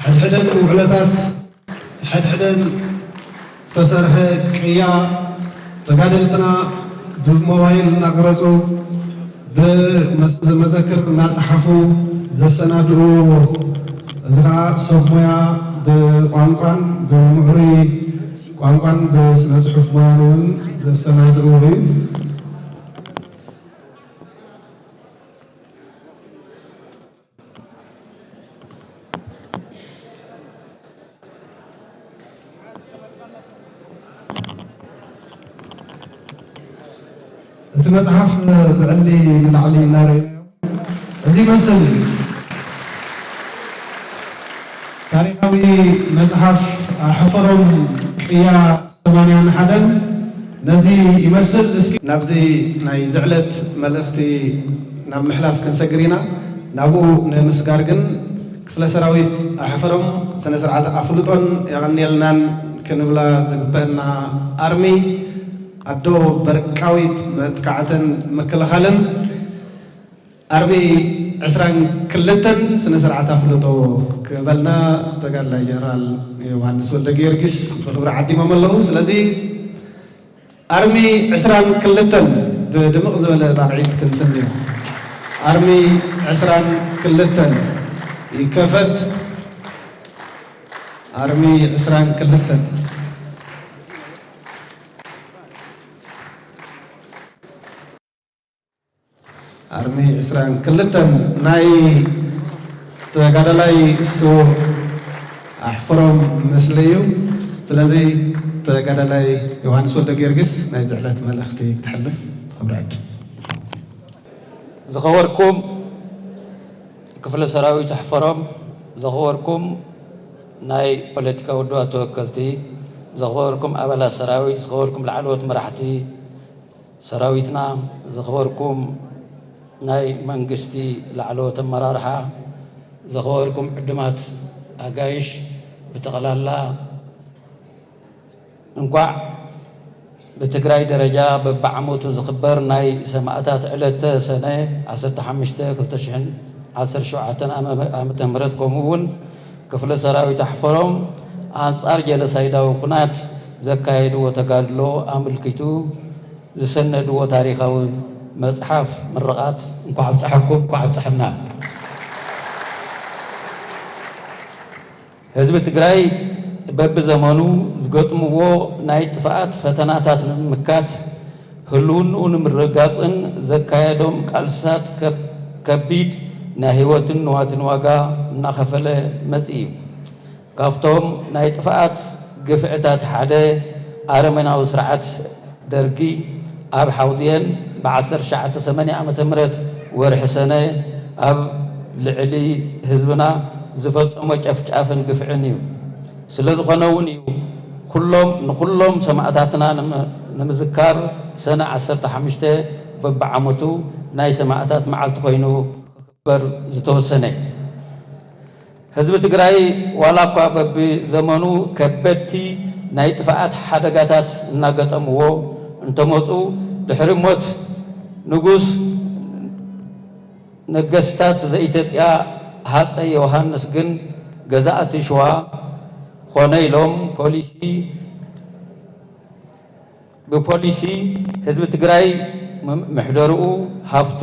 ሕድሕደን ውዕለታት፣ ሕድሕደን ዝተሰርሐ ቅያ፣ ተጋደልትና ብሞባይል እናቐረጹ፣ ብመስ-፣ መዘክር እናጸሓፉ ዘሰናድእዎ፣ እዚ ኸዓ ሰብ ሞያ ብቋንቋን ብምዕሩይ ቋንቋን ብስነ ጽሑፍ ሞያን እውን ዘሰናድእዎ እዩ። እቲ መጽሓፍ ብዕሊ ንላዕሊ እናረኣዩ፣ እዚ ይመስል እዩ። ታሪኻዊ መጽሓፍ ኣሕፈሮም ቅያ ሰማንያን ሓደን ነዚ ይመስል። እስኪ ናብዚ ናይ ዝዕለት መልእኽቲ ናብ ምሕላፍ ክንሰግር ኢና። ናብኡ ንምስጋር ግን ክፍለ ሰራዊት ኣሕፈሮም ስነ ስርዓት ኣፍልጦን የቐንየልናን ክንብላ ዝግበአና ኣርሚ ኣዶ በርቃዊት መጥቃዕትን ምክልኻልን ኣርሚ ዕስራን ክልተን ስነ ስርዓት ኣፍልጦ ክበልና ተጋዳላይ ጀነራል ዮሃንስ ወልደ ጊዮርጊስ ብኽብሪ ዓዲሞም ኣለዉ። ስለዚ ኣርሚ ዕስራን ክልተን ብድምቕ ዝበለ ጣቕዒት ክንስንዮ። ኣርሚ ዕስራን ክልተን ይከፈት። ኣርሚ ዕስራን ክልተን። ኣርሚ ዕስራን ክልተን ናይ ተጋዳላይ ስዉእ ኣሕፈሮም ምስሊ እዩ። ስለዚ ተጋዳላይ ዮሃንስ ወልደ ጊዮርጊስ ናይ ዝዕለት መልእኽቲ ክተሕልፍ ብኽብሪ ዕድል። ዝኸበርኩም ክፍለ ሰራዊት ኣሕፈሮም፣ ዝኸበርኩም ናይ ፖለቲካ ውድባት ተወከልቲ፣ ዝኸበርኩም ኣባላት ሰራዊት፣ ዝኸበርኩም ላዕለዎት መራሕቲ ሰራዊትና፣ ዝኸበርኩም ናይ መንግስቲ ላዕለዎት ኣመራርሓ፣ ዝኸበርኩም ዕዱማት ኣጋይሽ ብጠቕላላ፣ እንኳዕ ብትግራይ ደረጃ በብዓመቱ ዝኽበር ናይ ሰማእታት ዕለተ ሰነ ዓሰርተ ሓሙሽተ ክልተ ሽሕን ዓሰርተ ሸውዓተን ዓመተ ምህረት፣ ከምኡ እውን ክፍለ ሰራዊት ኣሕፈሮም ኣንጻር ጀኖሳይዳዊ ኩናት ዘካየድዎ ተጋድሎ ኣመልኪቱ ዝሰነድዎ ታሪኻዊ መጽሓፍ ምርቓት እንኳዕ ኣብፀሐኩም፣ እንኳዕ ኣብፀሐና። ህዝቢ ትግራይ በብዘመኑ ዝገጥምዎ ናይ ጥፍኣት ፈተናታት ንምምካት፣ ህልውንኡ ንምርግጋፅን ዘካየዶም ቃልስታት ከብ-፣ ከቢድ ናይ ህይወትን ንዋትን ዋጋ እናኸፈለ መፂኡ እዩ። ካብቶም ናይ ጥፍኣት ግፍዕታት ሓደ ኣረመናዊ ስርዓት ደርጊ ኣብ ሓውዜን ብ ዓሰርተ ትሽዓተ ሰማንያ ዓመተ ምህረት ወርሒ ሰነ ኣብ ልዕሊ ህዝብና ዝፈጸሞ ጨፍጫፍን ግፍዕን እዩ። ስለ ዝኾነ እውን እዩ ኩሎም፣ ንኹሎም ሰማእታትና ንም-፣ ንምዝካር ሰነ ዓሰርተ ሓሙሽተ በብዓመቱ ናይ ሰማእታት መዓልቲ ኮይኑ ክኽበር ዝተወሰነ። ህዝቢ ትግራይ ዋላ እኳ በብዘመኑ ከበድቲ ናይ ጥፍኣት ሓደጋታት እናገጠምዎ እንተመፁ፣ ድሕሪ ሞት ንጉስ ነገስታት ዘኢትዮጵያ ሃፀይ ዮሃንስ ግን ገዛእቲ ሽዋ ኾነ ኢሎም ፖሊሲ ብፖሊሲ ህዝቢ ትግራይ ም-፣ ምሕደርኡ፣ ሃፍቱ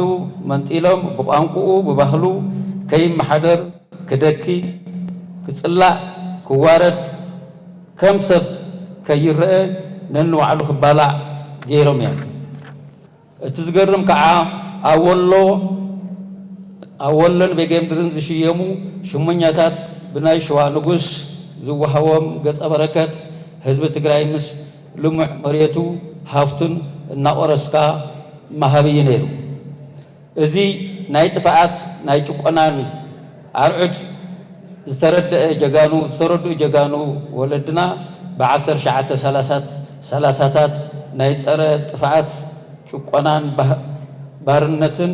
መንጢሎም ብቋንቁኡ፣ ብባህሉ ከይመሓደር፣ ክደኪ፣ ክጽላእ፣ ክዋረድ፣ ከም ሰብ ከይረአ ነንባዕሉ ክባላዕ ገይሮም እዮም። እቲ ዝገርም ከዓ ኣብ ወሎ፣ ኣብ ወሎን ቤጌምድርን ዝሽየሙ ሽሞኛታት ብናይ ሽዋ ንጉስ ዝወሃቦም ገጸ በረከት ህዝቢ ትግራይ ምስ ልሙዕ መሬቱ ሃፍቱን እናቆረስካ ምሃብ እዩ ነይሩ። እዚ ናይ ጥፍኣት ናይ ጭቆናን ኣርዑት ዝተረደአ ጀጋኑ፣ ዝተረድኡ ጀጋኑ ወለድና ብዓሰርተ ትሽዓተ ሰላሳታት ናይ ጸረ ጥፍኣት ጭቆናን ባህ-፣ ባርነትን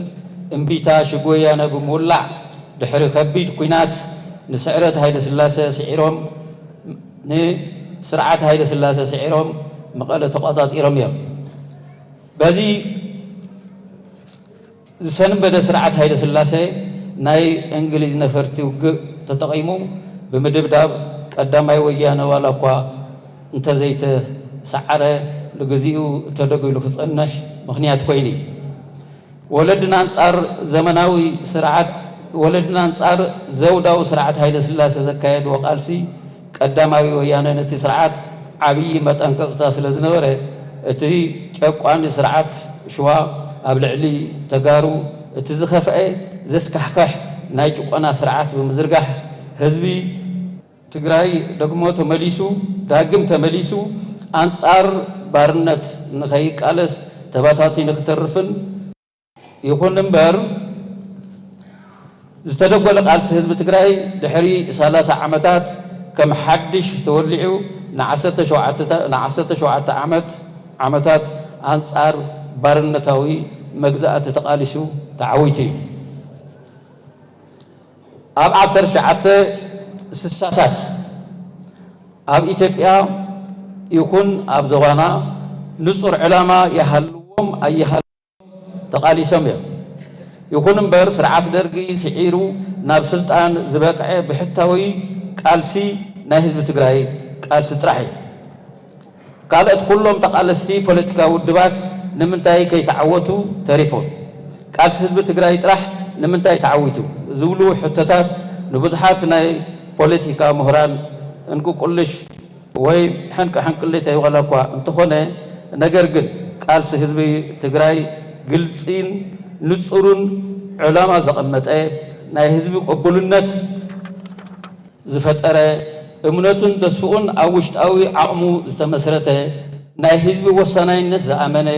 እምቢታ ሽግ ወያነ ብምውላዕ ድሕሪ ከቢድ ኲናት ንስዕረት ሃይለ ስላሰ ስዒሮም፣ ንስርዓት ሃይለ ስላሰ ስዒሮም መቐለ ተቖጻጺሮም እዮም። በዚ ዝሰንበደ ስርዓት ሃይለ ስላሰ ናይ እንግሊዝ ነፈርቲ ውግእ ተጠቒሙ ብምድብዳብ ቀዳማይ ወያነ ዋላ እኳ እንተዘይተሰዓረ ንግዚኡ ተደጒሉ ክጸንሕ ምኽንያት ኮይኑ እዩ። ወለድና ኣንጻር ዘመናዊ ስርዓት ወለድና ኣንጻር ዘውዳዊ ስርዓት ሃይለ ስላሴ ዘካየድዎ ቃልሲ ቀዳማዊ ወያነ ነቲ ስርዓት ዓብዪ መጠንቀቕታ ስለ ዝነበረ እቲ ጨቋኒ ስርዓት ሽዋ ኣብ ልዕሊ ተጋሩ እቲ ዝኸፍአ ዘስካሕክሕ ናይ ጭቆና ስርዓት ብምዝርጋሕ ህዝቢ ትግራይ ደግሞ ተመሊሱ ዳግም ተመሊሱ ኣንጻር ባርነት ንኸይቃለስ ተባታቲኑ ክተርፍን ይኹን እምበር ዝተደጎለ ቃልሲ ህዝቢ ትግራይ ድሕሪ ሰላሳ ዓመታት ከም ሓድሽ ተወሊዑ ንዓሰርተ ሸውዓተ ዓመት ዓመታት ኣንጻር ባርነታዊ መግዛእቲ ተቓሊሱ ተዓዊቱ እዩ። ኣብ ዓሰርተ ትሽዓተ ስሳታት ኣብ ኢትዮጵያ ይኹን ኣብ ዞባና ንጹር ዕላማ ይሃልዎም ኣይሃልዎም ተቓሊሶም እዮም። ይኹን እምበር ስርዓት ደርጊ ስዒሩ ናብ ስልጣን ዝበቅዐ ብሕታዊ ቃልሲ ናይ ህዝቢ ትግራይ ቃልሲ ጥራሕ እዩ። ካልኦት ኩሎም ተቓለስቲ ፖለቲካዊ ውድባት ንምንታይ ከይተዓወቱ ተሪፎም? ቃልሲ ህዝቢ ትግራይ ጥራሕ ንምንታይ ተዓዊቱ? ዝብሉ ሕቶታት ንብዙሓት ናይ ፖለቲካ ምሁራን እንቁቁልሽ ወይ ሕንቂ ሕንቅሊተይ ዋላ እኳ እንተኾነ፣ ነገር ግን ቃልሲ ህዝቢ ትግራይ ግልፂን ንፁሩን ዕላማ ዘቐመጠ ናይ ህዝቢ ቅቡልነት ዝፈጠረ እምነቱን ተስፍኡን ኣብ ውሽጣዊ ዓቕሙ ዝተመስረተ ናይ ህዝቢ ወሳናይነት ዝኣመነ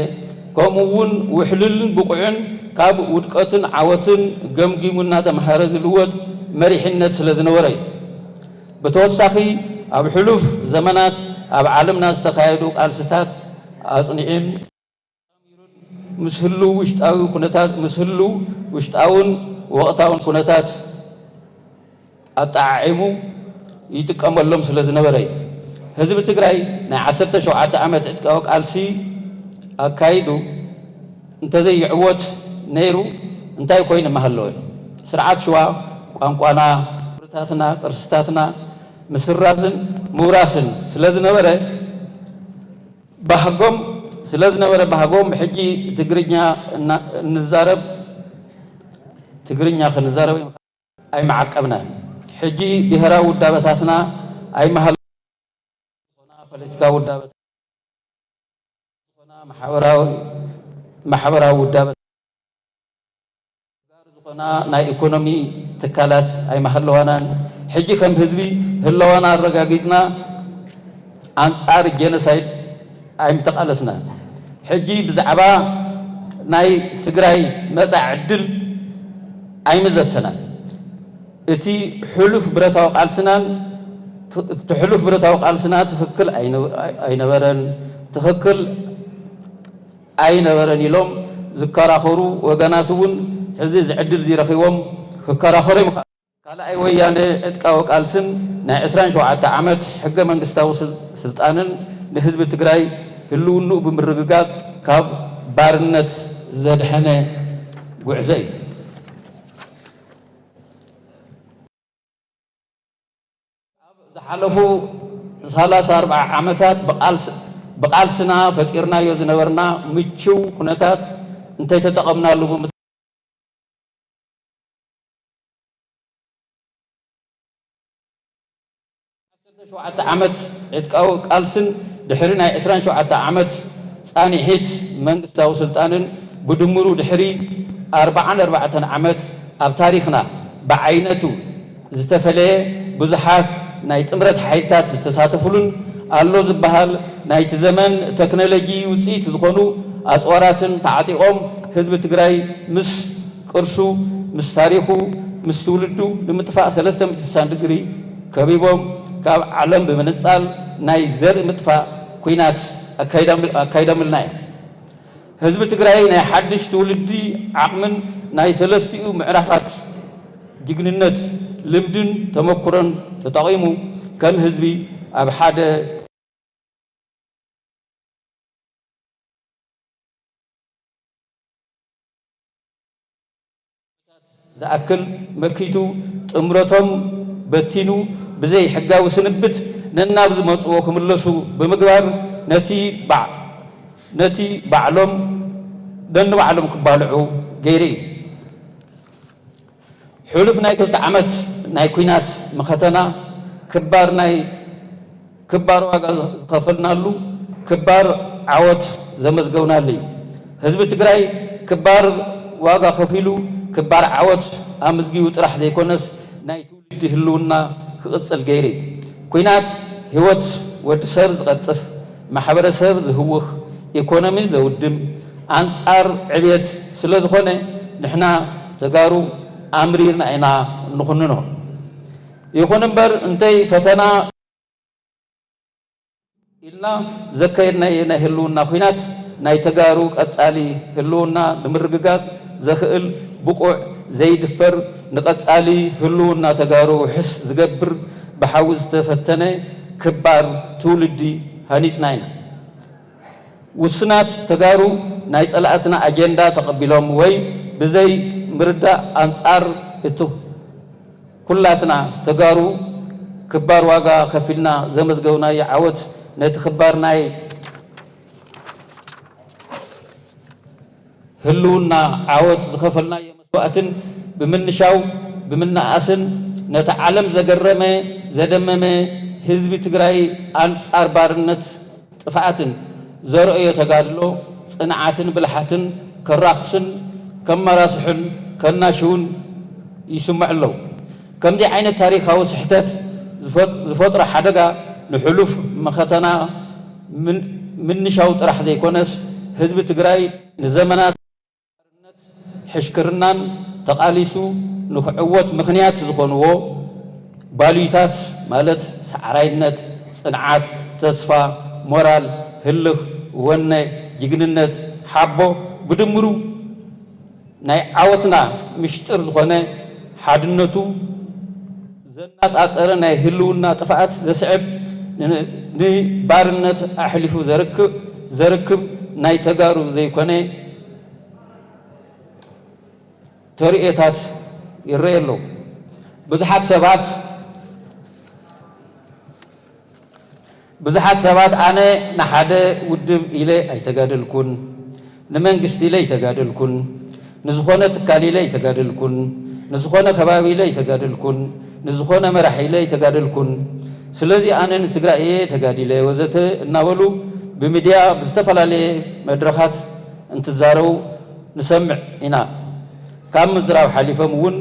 ከምኡ እውን ውሕሉልን ብቑዕን ካብ ውድቀትን ዓወትን ገምጊሙ እናተምሃረ ዝልወጥ መሪሕነት ስለ ዝነበረ እዩ። ብተወሳኺ ኣብ ሕሉፍ ዘመናት ኣብ ዓለምና ዝተኻየዱ ቃልስታት ኣጽኒዑን ምስ ህሉው ውሽጣዊ ኩነታት ምስ ህሉው ውሽጣውን ወቕታውን ኩነታት ኣጠዓዒሙ ይጥቀመሎም ስለ ዝነበረ እዩ። ህዝቢ ትግራይ ናይ ዓሰርተ ሸውዓተ ዓመት ዕጥቃዊ ቃልሲ ኣካይዱ እንተዘይዕወት ነይሩ እንታይ ኮይኑ ምሃለወ? ስርዓት ሽዋ ቋንቋና፣ ክብርታትና፣ ቅርስታትና ምስራዝን ምውራስን ስለ ዝነበረ ባህጎም ስለ ዝነበረ ባህጎም ሕጂ ትግርኛ እና- እንዛረብ ትግርኛ ክንዛረብ ኣይመዓቀብናን። ሕጂ ብሄራዊ ውዳበታትና ኣይመሃሉ ዝኾና ፖለቲካዊ ውዳበታት ዝኾና ማሕበራዊ ማሕበራዊ ውዳበ ጋር ዝኾና ናይ ኢኮኖሚ ትካላት ኣይመሃለዋናን። ሕጂ ከም ህዝቢ ህለዋና ኣረጋጊጽና ኣንጻር ጄኖሳይድ ኣይምተቃለስናን። ሕጂ ብዛዕባ ናይ ትግራይ መጻኢ ዕድል ኣይምዘተናን። እቲ ሕሉፍ ብረታዊ ቃልስናን እቲ ሕሉፍ ብረታዊ ቃልስና ትኽክል ኣይነ- ኣይነበረን ትኽክል ኣይነበረን ኢሎም ዝከራኸሩ ወገናት እውን ሕዚ እዚ ዕድል እዚ ረኺቦም ክከራኸሩ እዮም። ካልኣይ ወያነ ዕጥቃዊ ቃልስን ናይ ዕስራን ሸውዓተ ዓመት ሕገ መንግስታዊ ስል- ስልጣንን ንህዝቢ ትግራይ ህልውንኡ ብምርግጋፅ ካብ ባርነት ዘድሐነ ጉዕዞ እዩ። ኣብ ዝሓለፉ ሰላሳ ኣርብዓ ዓመታት ብቃልስ- ብቃልስና ፈጢርናዮ ዝነበርና ምችው ኩነታት እንተይተጠቐምናሉ ብምት- ዓሰርተ ሸውዓተ ዓመት ዕጥቃዊ ቃልስን ድሕሪ ናይ ዕስራን ሸውዓተ ዓመት ፃንሒት መንግስታዊ ስልጣንን ብድምሩ ድሕሪ ኣርብዓን ኣርባዕተን ዓመት ኣብ ታሪኽና ብዓይነቱ ዝተፈለየ ብዙሓት ናይ ጥምረት ሓይልታት ዝተሳተፉሉን ኣሎ ዝበሃል ናይቲ ዘመን ተክኖሎጂ ውፅኢት ዝኾኑ ኣፅዋራትን ተዓጢቖም ህዝቢ ትግራይ ምስ ቅርሱ ምስ ታሪኹ ምስ ትውልዱ ንምጥፋእ ሰለስተ ሚእቲ ስሳን ድግሪ ከቢቦም ካብ ዓለም ብምንፃል ናይ ዘርኢ ምጥፋእ ኲናት ኣካይዳም- ኣካይዳምልና እዮም። ህዝቢ ትግራይ ናይ ሓድሽ ትውልዲ ዓቕምን ናይ ሰለስቲኡ ምዕራፋት ጅግንነት ልምድን ተመኩሮን ተጠቒሙ ከም ህዝቢ ኣብ ሓደ ዝኣክል መኪቱ ጥምረቶም በቲኑ ብዘይ ሕጋዊ ስንብት ነናብ ዝመጽዎ ክምለሱ ብምግባር ነቲ ባዕ ነቲ ባዕሎም ነንባዕሎም ክባልዑ ገይሩ እዩ። ሕሉፍ ናይ ክልተ ዓመት ናይ ኲናት መኸተና ክባር ናይ ክባር ዋጋ ዝኸፈልናሉ፣ ክባር ዓወት ዘመዝገብናሉ እዩ። ህዝቢ ትግራይ ክባር ዋጋ ከፊሉ ክባር ዓወት ኣመዝጊቡ ጥራሕ ዘይኮነስ ናይ ትውልዲ ህልውና ክቕጽል ገይሩ እዩ። ኲናት ህይወት ወዲ ሰብ ዝቐጥፍ፣ ማሕበረሰብ ዝህውኽ፣ ኢኮኖሚ ዘውድም፣ ኣንጻር ዕብየት ስለ ዝኾነ ንሕና ተጋሩ ኣምሪርና ኢና እንኹንኖ። ይኹን እምበር እንተይ ፈተና ኢልና ዘካየድናዮ ናይ ህልውና ኲናት ናይ ተጋሩ ቀጻሊ ህልውና ንምርግጋጽ ዘኽእል ብቑዕ ዘይድፈር ንቐጻሊ ህልውና ተጋሩ ውሕስ ዝገብር ብሓዊ ዝተፈተነ ክባር ትውልዲ ሃኒጽና ኢና። ውስናት ተጋሩ ናይ ጸላእትና ኣጀንዳ ተቐቢሎም ወይ ብዘይ ምርዳእ ኣንጻር እቲ ኩላትና ተጋሩ ክባር ዋጋ ከፊልና ዘመዝገብናዮ ዓወት ነቲ ክባር ናይ ህልውና ዓወት ዝኸፈልናዮ መስዋእትን ብምንሻው ብምንኣስን ነቲ ዓለም ዘገረመ ዘደመመ ህዝቢ ትግራይ ኣንጻር ባርነት ጥፍኣትን ዘርእዮ ተጋድሎ ጽንዓትን ብልሓትን ከራኽስን ከመራስሑን ከናሽውን ይስምዑ ኣለዉ። ከምዚ ዓይነት ታሪኻዊ ስሕተት ዝፈጥ- ዝፈጥሮ ሓደጋ ንሕሉፍ መኸተና ምን- ምንሻው ጥራሕ ዘይኮነስ ህዝቢ ትግራይ ንዘመናት ሕሽክርናን ተቓሊሱ ንክዕወት ምኽንያት ዝኾንዎ ባልዩታት ማለት ሰዓራይነት፣ ጽንዓት፣ ተስፋ፣ ሞራል፣ ህልኽ፣ ወነ፣ ጅግንነት፣ ሓቦ ብድምሩ ናይ ዓወትና ምሽጥር ዝኾነ ሓድነቱ ዘናጻጸረ ናይ ህልውና ጥፍኣት ዘስዕብ ን- ንባርነት ኣሕሊፉ ዘርክብ ዘርክብ ናይ ተጋሩ ዘይኮነ ተርእዮታት ይረኣዩ ኣለዉ። ብዙሓት ሰባት ብዙሓት ሰባት ኣነ ንሓደ ውድብ ኢለ ኣይተጋደልኩን፣ ንመንግስቲ ኢለ ኣይተጋደልኩን፣ ንዝኾነ ትካል ኢለ ኣይተጋደልኩን፣ ንዝኾነ ከባቢ ኢለ ኣይተጋደልኩን፣ ንዝኾነ መራሒ ኢለ ኣይተጋደልኩን፣ ስለዚ ኣነ ንትግራይ እየ ተጋዲለ ወዘተ እናበሉ ብሚድያ ብዝተፈላለየ መድረኻት እንትዛረቡ ንሰምዕ ኢና። ካብ ምዝራብ ሓሊፎም እውን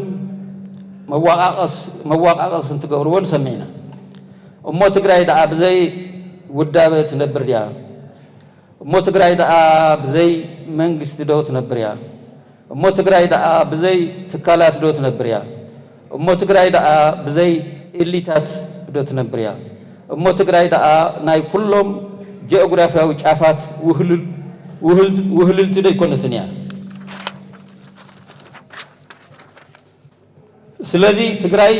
መዋቃቀስ መዋቃቀስ እንትገብርዎ ንሰምዕ ኢና። እሞ ትግራይ ደኣ ብዘይ ውዳበ ትነብር ድያ? እሞ ትግራይ ደኣ ብዘይ መንግስቲ ዶ ትነብር እያ? እሞ ትግራይ ደኣ ብዘይ ትካላት ዶ ትነብር እያ? እሞ ትግራይ ደኣ ብዘይ ኤሊታት ዶ ትነብር እያ? እሞ ትግራይ ደኣ ናይ ኩሎም ጂኦግራፊያዊ ጫፋት ውህልል- ውህል- ውህልልቲ ዶ ኣይኮነትን እያ? ስለዚ ትግራይ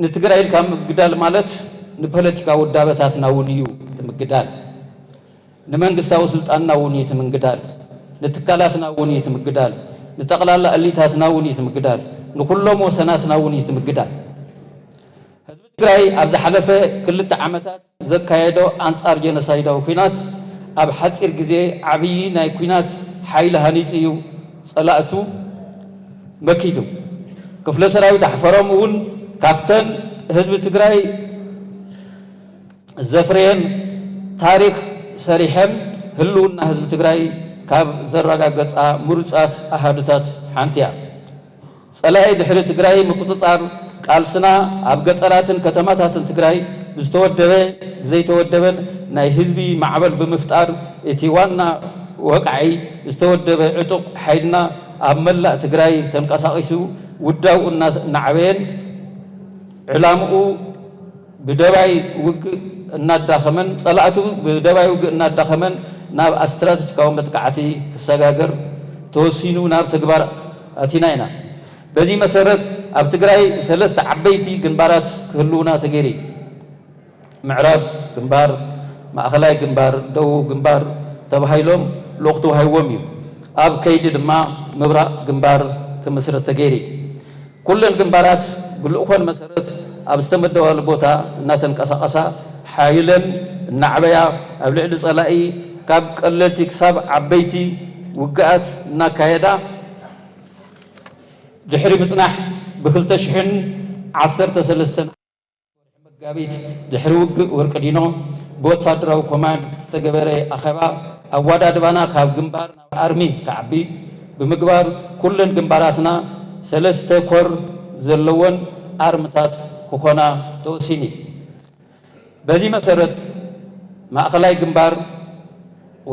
ንትግራይ ኢልካ ምግዳል ማለት ንፖለቲካ ውዳበታትና እውን እዩ እቲ ምግዳል። ንመንግስታዊ ስልጣንና እውን እዩ እቲ ምንግዳል። ንትካላትና እውን እዩ እቲ ምግዳል። ንጠቕላላ እሊታትና እውን እዩ እቲ ምግዳል። ንኩሎም ወሰናትና እውን እዩ እቲ ምግዳል። ህዝቢ ትግራይ ኣብ ዝሓለፈ ክልተ ዓመታት ዘካየዶ ኣንጻር ጀኖሳይዳዊ ኲናት ኣብ ሓጺር ግዜ ዓብዪ ናይ ኲናት ሓይሊ ሃኒጹ እዩ ጸላእቱ መኪቱ። ክፍለ ሰራዊት ኣሕፈሮም እውን ካብተን ህዝቢ ትግራይ ዘፍረየን ታሪኽ ሰሪሐን ህልውና ህዝቢ ትግራይ ካብ ዘረጋገጻ ምሩጻት ኣሃዱታት ሓንቲ እያ። ጸላኢ ድሕሪ ትግራይ ምቁጽጻር ቃልስና ኣብ ገጠራትን ከተማታትን ትግራይ ብዝተወደበ ብዘይተወደበን ናይ ህዝቢ ማዕበል ብምፍጣር እቲ ዋና ወቃዒ ዝተወደበ ዕጡቕ ሓይልና ኣብ መላእ ትግራይ ተንቀሳቒሱ ውዳብኡ እናስ- እናዓበየን ዕላምኡ ብደባይ ውግእ እናዳኸመን ጸላእቱ ብደባይ ውግእ እናዳኸመን ናብ ኣስትራተጂካዊ መጥቃዕቲ ክሰጋገር ተወሲኑ ናብ ተግባር ኣቲና ኢና። በዚ መሰረት ኣብ ትግራይ ሰለስተ ዓበይቲ ግንባራት ክህልውና ተገይሩ እዩ። ምዕራብ ግንባር፣ ማእኸላይ ግንባር፣ ደቡብ ግንባር ተባሂሎም ልኡኽ ተዋሂብዎም እዩ። ኣብ ከይዲ ድማ ምብራቕ ግንባር ክምስረት ተገይሩ እዩ። ኩለን ግንባራት ብልእኾን መሰረት ኣብ ዝተመደባሉ ቦታ እናተንቀሳቐሳ ሓይለን እናዕበያ ኣብ ልዕሊ ጸላኢ ካብ ቀለልቲ ክሳብ ዓበይቲ ውግኣት እናካየዳ ድሕሪ ምጽናሕ ብ ክልተ ሽሕን ዓሰርተ ሰለስተን መጋቢት ድሕሪ ውግእ ወርቂ ዲኖ ብወታደራዊ ኮማንድ ዝተገበረ ኣኼባ ኣወዳድባና ካብ ግንባር ናብ ኣርሚ ክዓቢ ብምግባር ኩለን ግንባራትና ሰለስተ ኮር ዘለወን ኣርምታት ክኾና ተወሲኑ። በዚ መሰረት ማእኸላይ ግንባር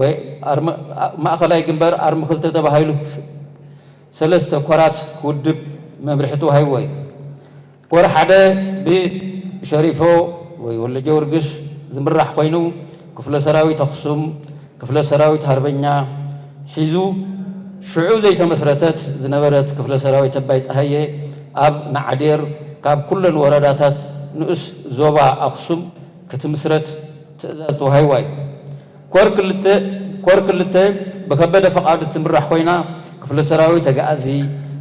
ወይ ኣርሚ- ማእኸላይ ግንባር ኣርሚ ክልተ ተባሂሉ ሰለስተ ኮራት ክውድብ መምርሒ ተዋሂብዎ እዩ። ኮር ሓደ ብሸሪፎ ወይ ወልደ ጊዮርጊስ ዝምራሕ ኮይኑ ክፍለ ሰራዊት ኣኽሱም ክፍለ ሰራዊት ሃርበኛ ሒዙ ሽዑ ዘይተመስረተት ዝነበረት ክፍለ ሰራዊት ኣባይ ፀሃየ ኣብ ንዓዴር ካብ ኩለን ወረዳታት ንኡስ ዞባ ኣኽሱም ክትምስረት ትእዛዝ ተዋሂብዋ እዩ። ኮር ክልተ ኮር ክልተ ብከበደ ፈቓዱ ትምራሕ ኮይና ክፍለ ሰራዊት ኣግኣዚ፣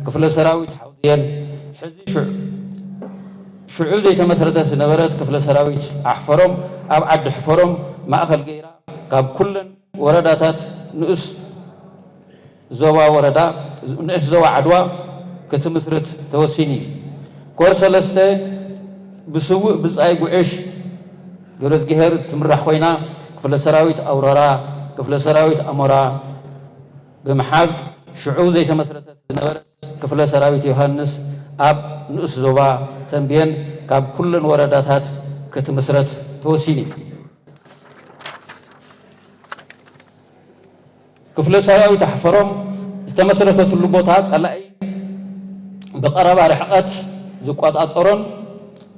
ክፍለ ሰራዊት ሓውዜን ሕዚ ሽዑ ዘይተመስረተት ዝነበረት ክፍለ ሰራዊት ኣሕፈሮም ኣብ ዓዲ ሕፈሮም ማእኸል ገይራ ካብ ኩለን ወረዳታት ንኡስ ዞባ ወረዳ ንኡስ ዞባ ዓድዋ ክትምስርት ተወሲኑ እዩ። ኮር ሰለስተ ብስዉእ ብጻይ ጉዕሽ ገብረዝግሄር ትምራሕ ኮይና ክፍለ ሰራዊት ኣውረራ፣ ክፍለ ሰራዊት ኣሞራ ብምሓዝ ሽዑ ዘይተመስረተት ዝነበረት ክፍለ ሰራዊት ዮሃንስ ኣብ ንኡስ ዞባ ተንቤን ካብ ኩለን ወረዳታት ክትምስረት ተወሲኑ እዩ። ክፍለ ሰራዊት ኣሕፈሮም ዝተመስረተትሉ ቦታ ጸላኢ ብቐረባ ርሕቐት ዝቆጻጸሮን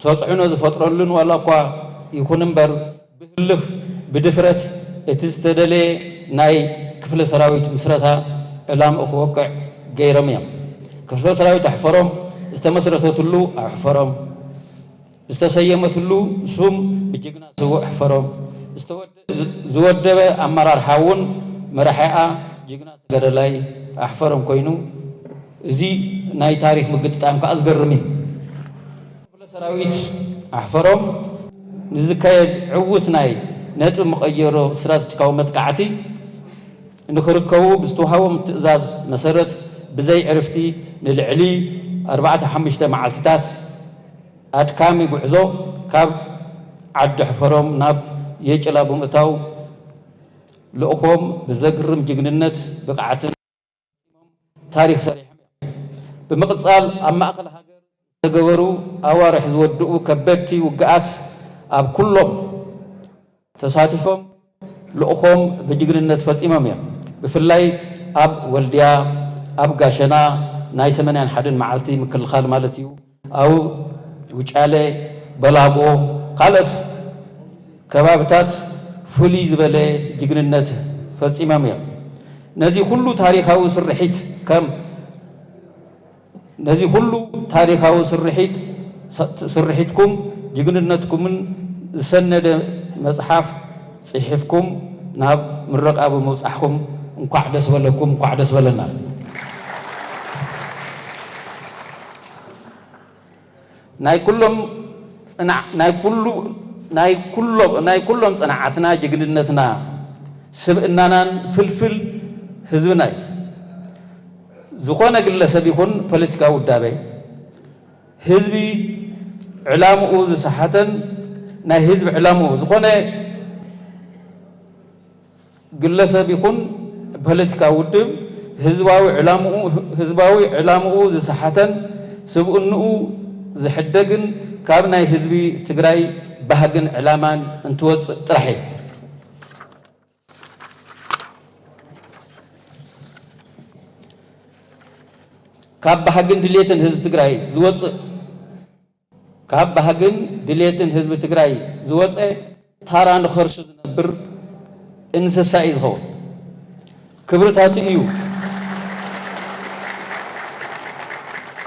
ተጽዕኖ ዝፈጥረሉን ዋላ እኳ ይኹን እምበር ብህልኽ ብድፍረት እቲ ዝተደለየ ናይ ክፍለ ሰራዊት ምስረታ ዕላምኡ ክወቅዕ ገይሮም እዮም። ክፍለ ሰራዊት ኣሕፈሮም ዝተመስረተትሉ ኣሕፈሮም ዝተሰየመትሉ ሱም ብጅግና ስዉእ ኣሕፈሮም ዝተወደ- ዝወደበ ኣመራርሓ እውን መራሒኣ ጅግና ተጋዳላይ ኣሕፈሮም ኮይኑ እዚ ናይ ታሪክ ምግጥጣም ከዓ ዝገርም እዩ። ክፍለ ሰራዊት ኣሕፈሮም ንዝካየድ ዕዉት ናይ ነጥቢ መቐየሮ ስትራተጂካዊ መጥቃዕቲ ንክርከቡ ብዝተዋሃቦም ትእዛዝ መሰረት ብዘይ ዕርፍቲ ንልዕሊ ኣርባዕተ ሓሙሽተ መዓልትታት ኣድካሚ ጉዕዞ ካብ ዓዲ ሕፈሮም ናብ የጭላ ብምእታው ልእኾም ብዘግርም ጅግንነት ብቕዓትን ታሪክ ሰሪሖም እዮም። ብምቕጻል ኣብ ማእኸል ሃገር ዝተገበሩ ኣዋርሕ ዝወድኡ ከበድቲ ውግኣት ኣብ ኩሎም ተሳቲፎም ልእኾም ብጅግንነት ፈጺሞም እዮም። ብፍላይ ኣብ ወልድያ ኣብ ጋሸና ናይ ሰማንያን ሓደን መዓልቲ ምክልኻል ማለት እዩ ኣብ ውጫሌ በላጎ ካልኦት ከባብታት ፍሉይ ዝበለ ጅግንነት ፈጺሞም እዮም። ነዚ ኩሉ ታሪኻዊ ስርሒት ከም ነዚ ኩሉ ታሪኻዊ ስርሒት ስርሒትኩም ጅግንነትኩምን ዝሰነደ መጽሓፍ ጽሒፍኩም ናብ ምረቃ ብምብጻሕኩም እንኳዕ ደስ በለኩም እንኳዕ ደስ በለና። ናይ ኩሎም ጽናዕ ናይ ኩሉ ናይ ኩሎም ናይ ኩሎም ጽንዓትና ጅግንነትና ስብእናናን ፍልፍል ህዝብና እዩ። ዝኾነ ግለሰብ ይኹን ፖለቲካዊ ውዳበ ህዝቢ ዕላምኡ ዝሰሓተን ናይ ህዝቢ ዕላምኡ ዝኾነ ግለሰብ ይኹን ፖለቲካዊ ውድብ ህዝባዊ ዕላምኡ ህዝባዊ ዕላምኡ ዝሰሓተን ስብእንኡ ዝሕደግን ካብ ናይ ህዝቢ ትግራይ ባህግን ዕላማን እንትወፅእ ጥራሕ እዩ። ካብ ባህግን ድሌትን ህዝቢ ትግራይ ዝወፅእ ካብ ባህግን ድሌትን ህዝቢ ትግራይ ዝወፀ ታራ ንኸርሱ ዝነብር እንስሳ እዩ ዝኸውን። ክብርታቱ እዩ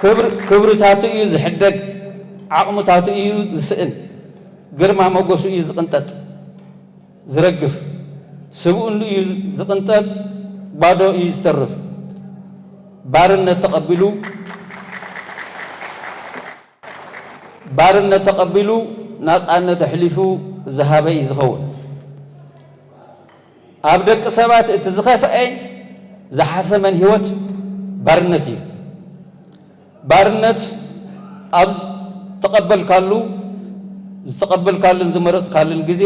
ክብር- ክብርታቱ እዩ ዝሕደግ፣ ዓቕምታቱ እዩ ዝስእን፣ ግርማ ሞገሱ እዩ ዝቕንጠጥ። ዝረግፍ፣ ስብእንኡ እዩ ዝቕንጠጥ፣ ባዶ እዩ ዝተርፍ። ባርነት ተቐቢሉ ባርነት ተቐቢሉ ናጻነት ኣሕሊፉ ዝሃበ እዩ ዝኸውን። ኣብ ደቂ ሰባት እቲ ዝኸፍአ ዝሓሰመን ህይወት ባርነት እዩ። ባርነት ኣብ ዝተቐበልካሉ ዝተቐበልካሉን ዝመረጽካሉን ግዜ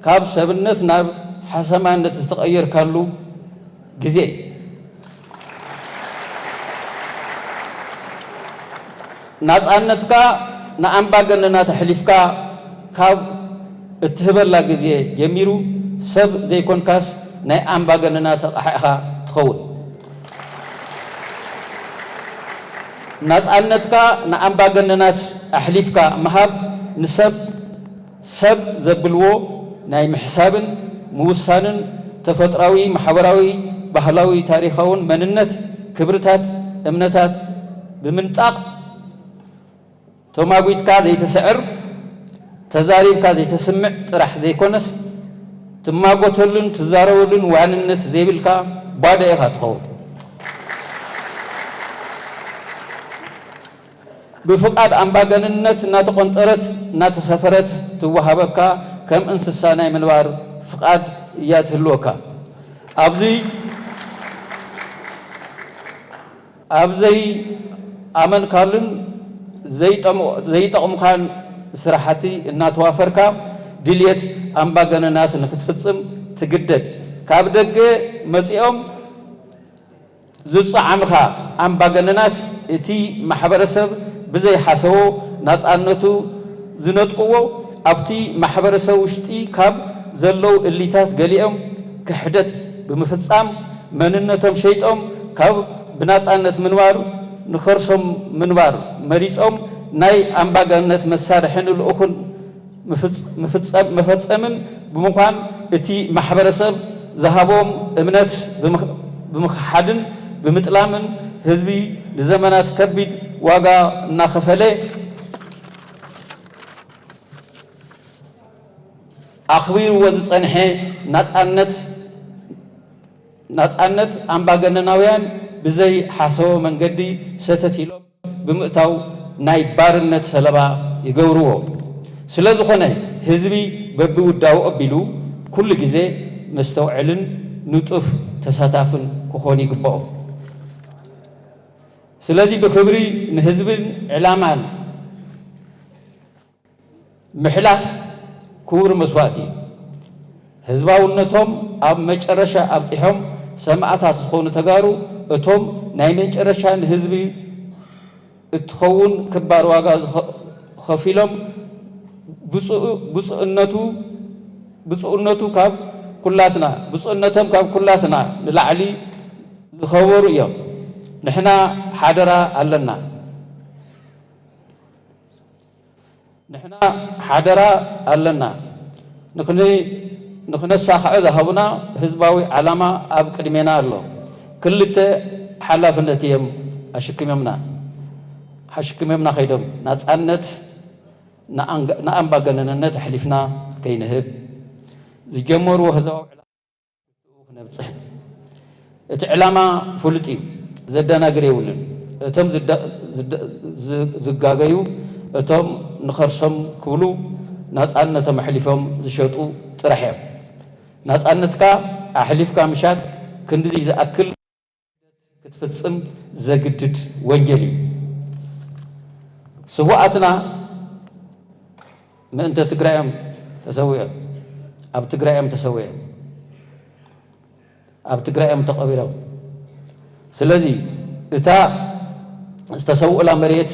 ካብ ሰብነት ናብ ሓሰማነት ዝተቐየርካሉ ግዜ እዩ። ናጻነትካ ንኣምባገነናት ኣሕሊፍካ ካብ እትህበላ ግዜ ጀሚሩ ሰብ ዘይኮንካስ ናይ ኣምባገነናት ኣቕሓ ኢኻ ትኸውን። ናጻነትካ ንኣምባገነናት ኣሕሊፍካ ምሃብ ንሰብ ሰብ ዘብልዎ ናይ ምሕሳብን ምውሳንን ተፈጥራዊ፣ ማሕበራዊ፣ ባህላዊ፣ ታሪኻውን መንነት ክብርታት እምነታት ብምንጣቕ ተማጒትካ ዘይትስዕር፣ ተዛሪብካ ዘይተስምዕ ጥራሕ ዘይኮነስ ትማጎተሉን ትዛረበሉን ዋንነት ዘይብልካ ባዶ ኢኻ ትኸውን። ብፍቓድ ኣምባገንነት እናተቖንጠረት እናተሰፈረት ትወሃበካ ከም እንስሳ ናይ ምንባር ፍቓድ እያ ትህልወካ። ኣብዚ ኣብ ዘይኣመንካሉን ዘይጠም- ዘይጠቕሙኻን ስራሕቲ እናተዋፈርካ ድልየት ኣምባገነናት ንክትፍጽም ትግደድ። ካብ ደገ መጺኦም ዝጸዓምኻ ኣምባገነናት እቲ ማሕበረሰብ ብዘይሓሰቦ ናጻነቱ ዝነጥቅዎ ኣብቲ ማሕበረሰብ ውሽጢ ካብ ዘለዉ እሊታት ገሊኦም ክሕደት ብምፍጻም መንነቶም ሸይጦም ካብ ብናጻነት ምንባር ንኸርሶም ምንባር መሪጾም ናይ ኣምባገነንነት መሳርሕን ልኡኽን ምፍጽ- ምፍጸም- መፈጸምን ብምዃን እቲ ማሕበረሰብ ዝሃቦም እምነት ብምኽ- ብምኽሓድን ብምጥላምን ህዝቢ ንዘመናት ከቢድ ዋጋ እናኸፈለ ኣኽቢርዎ ዝጸንሐ ናጻነት ናጻነት ኣምባገነናውያን ብዘይ ሓሰቦ መንገዲ ሰተት ኢሎም ብምእታው ናይ ባርነት ሰለባ ይገብርዎ። ስለ ዝኾነ ህዝቢ በብውዳቡ ኣቢሉ ኩሉ ግዜ መስተውዕልን ንጡፍ ተሳታፍን ክኾን ይግብኦ። ስለዚ ብኽብሪ ንህዝብን ዕላማን ምሕላፍ ክቡር መስዋእቲ እዩ። ህዝባውነቶም ኣብ መጨረሻ ኣብጺሖም ሰማእታት ዝኾኑ ተጋሩ እቶም ናይ መጨረሻ ንህዝቢ እትኸውን ክባር ዋጋ ዝኸ- ኸፊሎም ብፁዕ- ብፁዕነቱ ብፁዕነቱ ካብ ኩላትና ብፁዕነቶም ካብ ኩላትና ንላዕሊ ዝኸበሩ እዮም። ንሕና ሓደራ ኣለና። ንሕና ሓደራ ኣለና። ንኽን- ንኽነሳኽዖ ዝሃቡና ህዝባዊ ዓላማ ኣብ ቅድሜና ኣሎ። ክልተ ሓላፍነት እዮም ኣሽክሞምና ኣሽክሞምና ከይዶም ናጻነት ንኣንጋ- ንኣምባገነንነት ኣሕሊፍና ከይንህብ ዝጀመርዎ ህዝባዊ ዕላማ ክነብጽሕ። እቲ ዕላማ ፍሉጥ እዩ፣ ዘደናግር የብሉን። እቶም ዝዳ- ዝዳ- ዝ- ዝጋገዩ እቶም ንኸርሶም ክብሉ ናጻነቶም ኣሕሊፎም ዝሸጡ ጥራሕ እዮም። ናጻነትካ ኣሕሊፍካ ምሻጥ ክንድዚ ዝኣክል ክትፍጽም ዘግድድ ወንጀል እዩ። ስውኣትና ምእንተ ትግራዮም ተሰዊኦም ኣብ ትግራዮም ተሰዊኦም ኣብ ትግራዮም ተቐቢሮም። ስለዚ እታ ዝተሰውእላ መሬት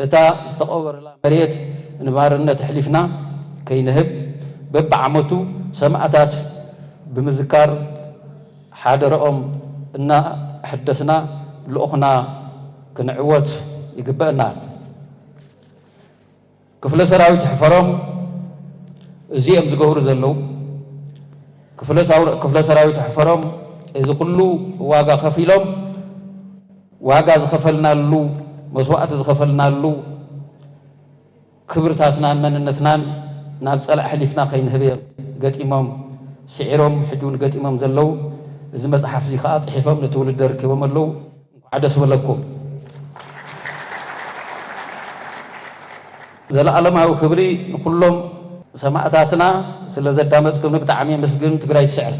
እታ ዝተቐበርላ መሬት ንባርነት ኣሕሊፍና ከይንህብ በብዓመቱ ሰማእታት ብምዝካር ሓደረኦም እናሐደስና ልኡኽና ክንዕወት ይግበአና። ክፍለ ሰራዊት ሕፈሮም እዚኦም ዝገብሩ ዘለዉ ክፍለ ሳውር- ክፍለ ሰራዊት ሕፈሮም እዚ ኩሉ ዋጋ ከፊሎም ዋጋ ዝኸፈልናሉ መስዋእቲ ዝኸፈልናሉ ክብርታትናን መንነትናን ናብ ጸላእ ኣሕሊፍና ከይንህብ እዮም ገጢሞም ስዒሮም ሕጂ እውን ገጢሞም ዘለዉ። እዚ መጽሓፍ እዚ ከዓ ጽሒፎም ንትውልዲ ኣርኪቦም ኣለዉ። እንኳዕ ደስ በለኩም። ዘለኣለማዊ ክብሪ ንኩሎም ሰማእታትና። ስለ ዘዳመፅኩምኒ ብጣዕሚ የመስግን። ትግራይ ትስዕር።